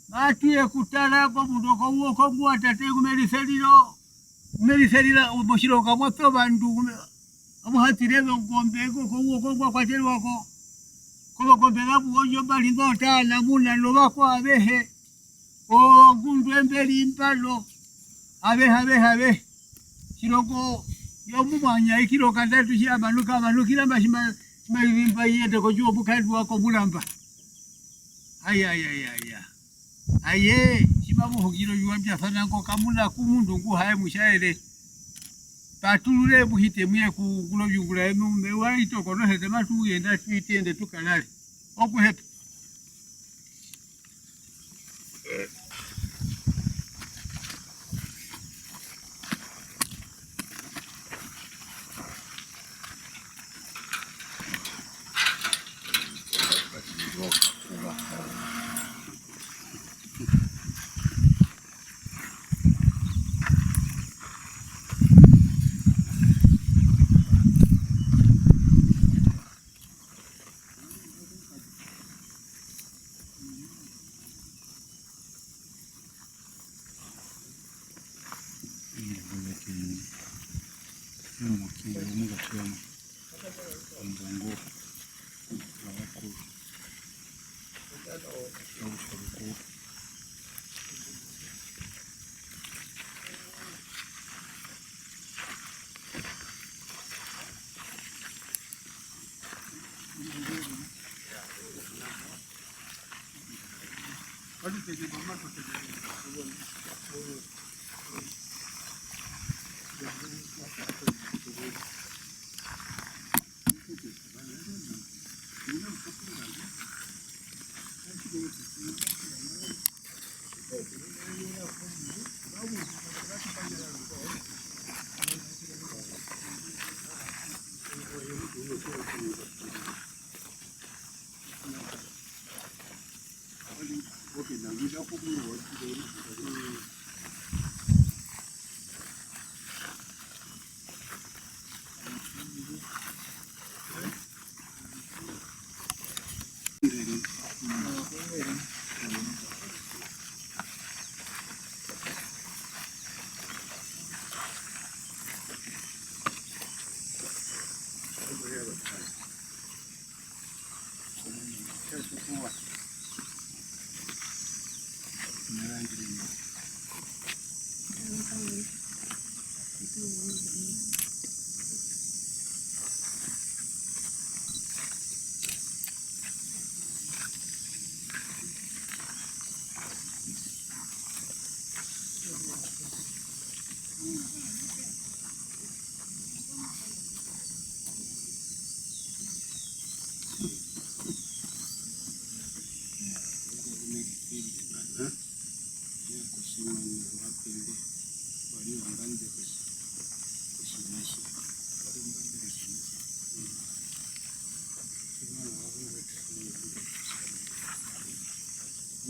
Matu ye kutara komundu okouoko ngwa tate ngu me riseriro. Me riserira motjirongo, mwa pe ovandu, amu ha tire ozongombe, ko, ko, ko, ngwa kwaterwa ko, kozongombe za Muwondjo mbari, nda Otaana muna novakwao avehe. Ozongundu emberi mbano, avehe, avehe, avehe. Tjirongo yomumwanya ikiro kandatu tji ya manuka, amanukira mba tji ma-, Mai vimba i yende kotjiwa pu kaendiwa komuramba. Ai, ai, ai, ai, ai. Aye, tji mamu hungire oviwa mbya sana ngo, kamu na ku mundu ngu hae mu tjaere. Paturure mu hite mu ye ku ungura oviungura vyenu, meuva itoko nohete matu yenda tu ite ende tu karare. Okuhepa.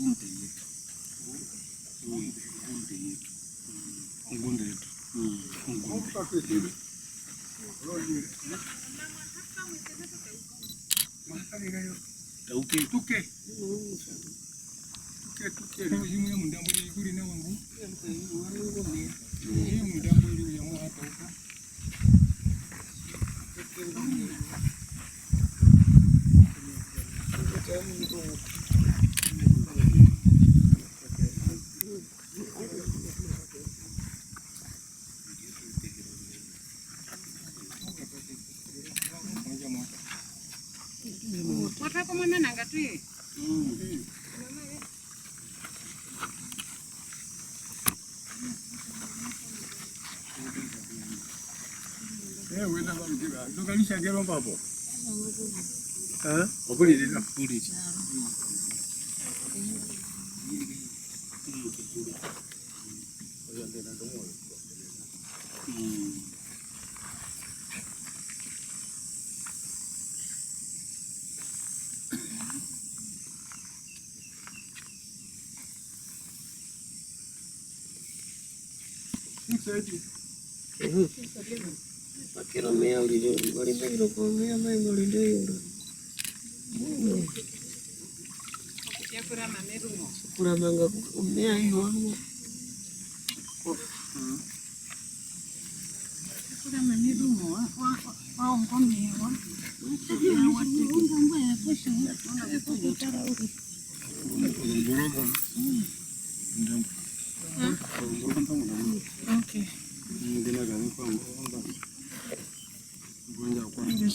Ngunde yetu. Ngunde yetu. Ngunde yetu. Ngunde. Tauke. Tuke. Tuke, tuke. Imwe mundambo ye kuri na wangu. Imwe mundambo ye ya mwa tauka. Mwa twa ko mwa mana nga tu ye. Eh, wena va Lukiva, ndoka lishangero mbapo. Eh? Okulirira. Kulirira. Pakera meya uriri, ngwari mbahiro kwa meya mai ngwari ndeyo ndo. Kurama nga omeya iwa. Kurama nerumo wa, wa, wa, wa ongo omeya wa. Okay.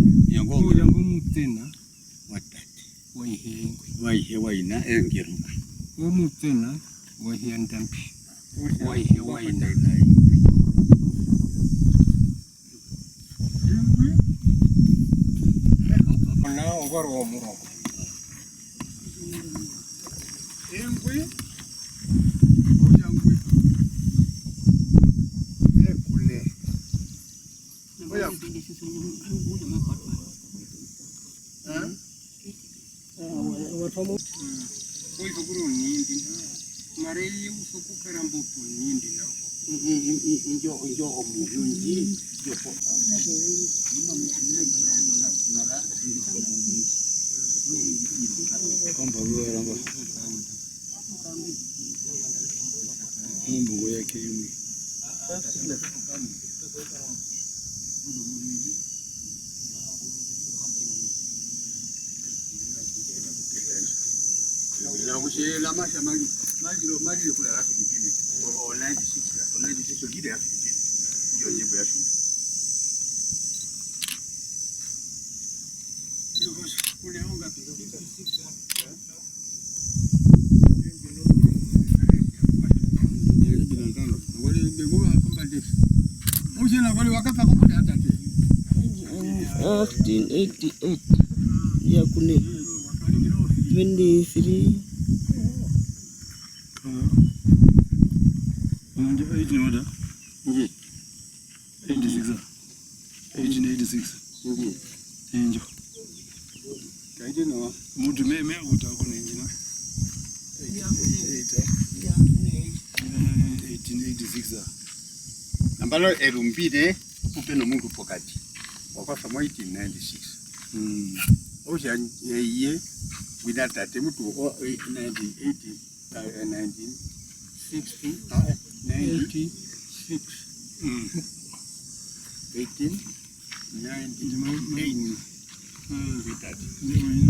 Omuyango omuyango omuṱena wa tate. Wa ihe ngwi. Wa ihe wa ina, eh, Ngeruka. Omuṱena wa ihe Ndambi. Wa ihe wa ina. Muna ongwaro womurongo. Ingwi, okutja ngwi, ekune. Oya. Eh? Oiso kuri onindi, mara eye uso kukara mbo ponindi nambo. Injo, injo omuyungi, injo po. Ombongo yake imwe. Mena kutja eye la Masha mari, mari, mari kula la Filipine. O, o ninety-six, o ninety-six, o leader ya Filipine. Iyo nyimbo ya Shumba. Kule ongapi? Ocean kwali wa kapa ndesi. Ocean kwali wa kapa kukuti atate. Eighteen eighty-eight. Ya kune. Twenty-three. Ndio, eighteen order. Ndio. Eighty-six. Eighteen eighty-six. Ndio. Injo. Kaite nawa. Mutu me, me kuta kuna injina. Eighteen eighty-eight, eh? Eh, eighteen eighty-six, ah. Nambano erumbire, upe nomundu pokati. Wa kwatwa mo eighteen ninety-six. Mm. Okutja eye, wina tate mutu, o, eh, nineteen eighty, eh, nineteen sixty, ah, ninety-six. Mm. Eighteen ninety-eight. Mm. Wina tate. Mm.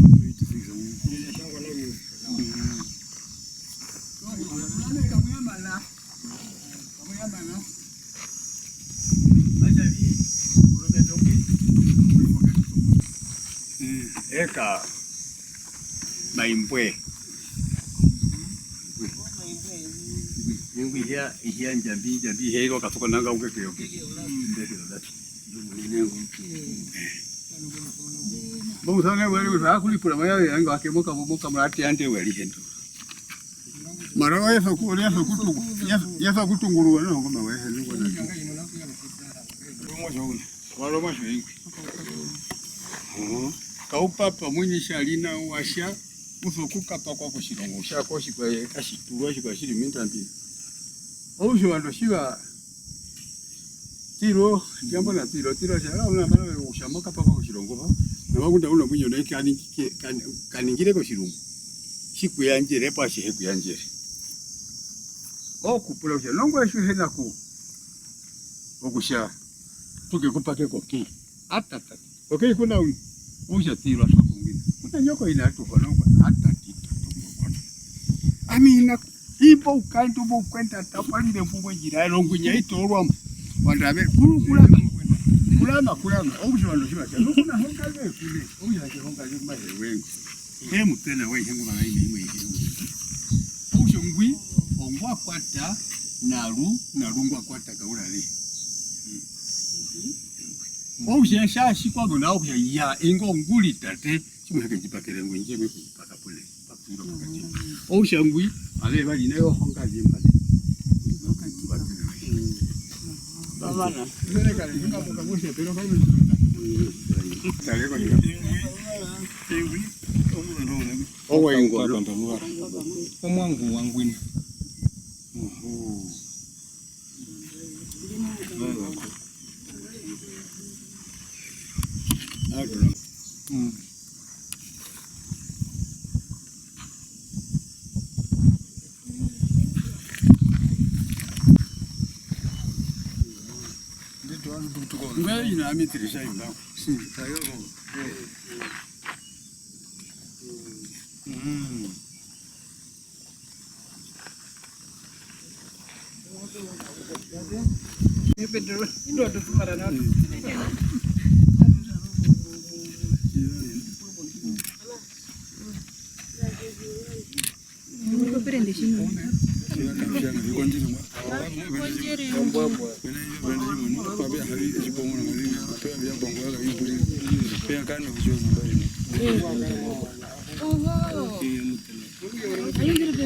Eka maimbwe. Ingwi ihia, ihia Ndjambi, Ndjambi ihe iko kasuko nanga uke keyo. Mbesiro dati. Mbo musana wari wari akulipura maya yango ake moka, moka murati ande wari hendo. Mara wa yesa ku, yesa kutu, yesa, yesa kutungurwa na ngoma wa yesa ngoma. Walo masho ingwi. Mhm. Kaupapa mwini sharina washa, uso kukapa kwa koshirongo, sha koshikwa, kashitulwa shikwa shiri mintambi. Ousho wando shiva, Tiro, jambo na Tiro, Tiro sha, ah, una mara usha mokapa kwa koshirongo, va. Na wakunda una mwinyo na kani, kani, kaningire koshirungu. Shikuyandjere, pa shihe kuyandjere. Okupura kutja, nongo eshu hena ku, okutja, tuke kupake koki. Atata. Oki kuna wi, okutja Tiro atwa kongwina. Kuna nyoko ina atu konongwa, atati, tatu mokona. Ami ina, imbo ukandu, mbo ukwenda, tapwa lile mbubo njira, ero ngwinya itorwa mo. Wanda ave, kuru, kurama, kurama, kurama. Okutja wando shiva tja, nokuna honga ve kune, okutja ke honga ve kumahe wengu. He mutena wa ihe ngoma na ine imwe ihe ngoma. Okutja ngwi, ongwa kwata, naru, naru ngwa kwata kaurare. Okutja tja tjikwa muna okutja, iya, ingo nguri tate, tjimwe hake ndjipakere ngwi, ndje me kundjipaka pule, pakutiro pakati. Okutja ngwi, ave vari nayo honga zimba. Mama. Mbere kare, inga muka mwishe, pero kare. Kare kwa. Owa ingoro. Omwangu wa ngwina. Mm. Ngwe ina ami tiri sha imba. Mm. Mm.